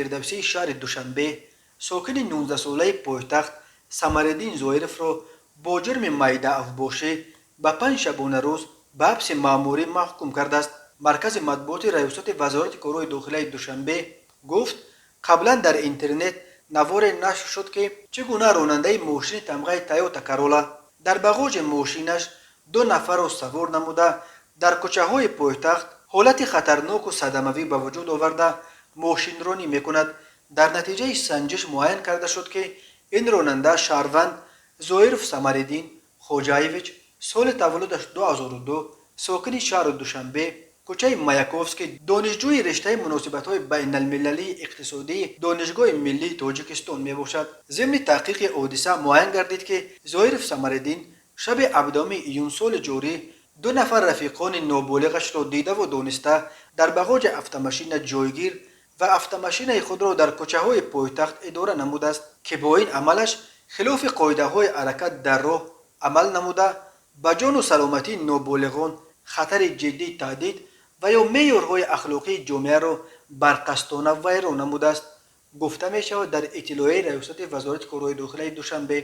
Фирдавсии шаҳри Душанбе сокини 19-солаи пойтахт Самариддин Зоировро бо ҷурми майдаафбошӣ ба 5 шабонарӯз ба ҳабси маъмурӣ маҳкум кардааст. Маркази матбуоти Раёсати Вазорати корҳои дохилаи Душанбе гуфт, қаблан дар интернет наворе нашр шуд, ки чӣ гуна ронандаи мошини тамғаи Тойота Карола дар бағоҷи мошинаш ду нафарро савор намуда, дар кӯчаҳои пойтахт ҳолати хатарноку садамавӣ ба вуҷуд оварда, мошинронӣ мекунад. Дар натиҷаи санҷиш муайян карда шуд, ки ин ронанда шаҳрванд Зоиров Самариддин Хоҷаевич, соли таваллудаш 2002, сокини шаҳру Душанбе, кӯчаи Маяковский, донишҷӯи рештаи муносибатҳои байналмилалии иқтисодии Донишгоҳи миллии Тоҷикистон мебошад. Зимни таҳқиқи ҳодиса муайян гардид, ки Зоиров Самариддин шаби 17 июн соли ҷорӣ ду нафар рафиқони ноболиғашро дидаву дониста дар бағоҷи автомашина ҷойгир ва автомашинаи худро дар кӯчаҳои пойтахт идора намудааст, ки бо ин амалаш хилофи қоидаҳои ҳаракат дар роҳ амал намуда, ба ҷону саломатии ноболиғон хатари ҷиддӣ таҳдид ва ё меъёрҳои ахлоқии ҷомеаро барқасдона вайрон намудааст, гуфта мешавад дар иттилоияи Раёсати Вазорати корҳои дохилаи Душанбе.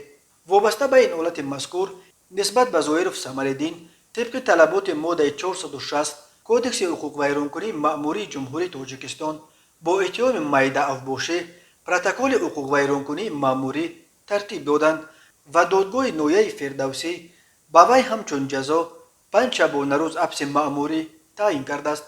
Вобаста ба ин ҳолати мазкур нисбат ба Зоиров Самариддин тибқи талаботи моддаи 460 Кодекси ҳуқуқвайронкунии маъмурии Ҷумҳурии Тоҷикистон бо иттиҳоми майдаафбошӣ протоколи ҳуқуқвайронкунии маъмурӣ тартиб доданд ва додгоҳи ноҳияи Фирдавсӣ ба вай ҳамчун ҷазо 5 шабонарӯз ҳабси маъмурӣ таъин кардааст.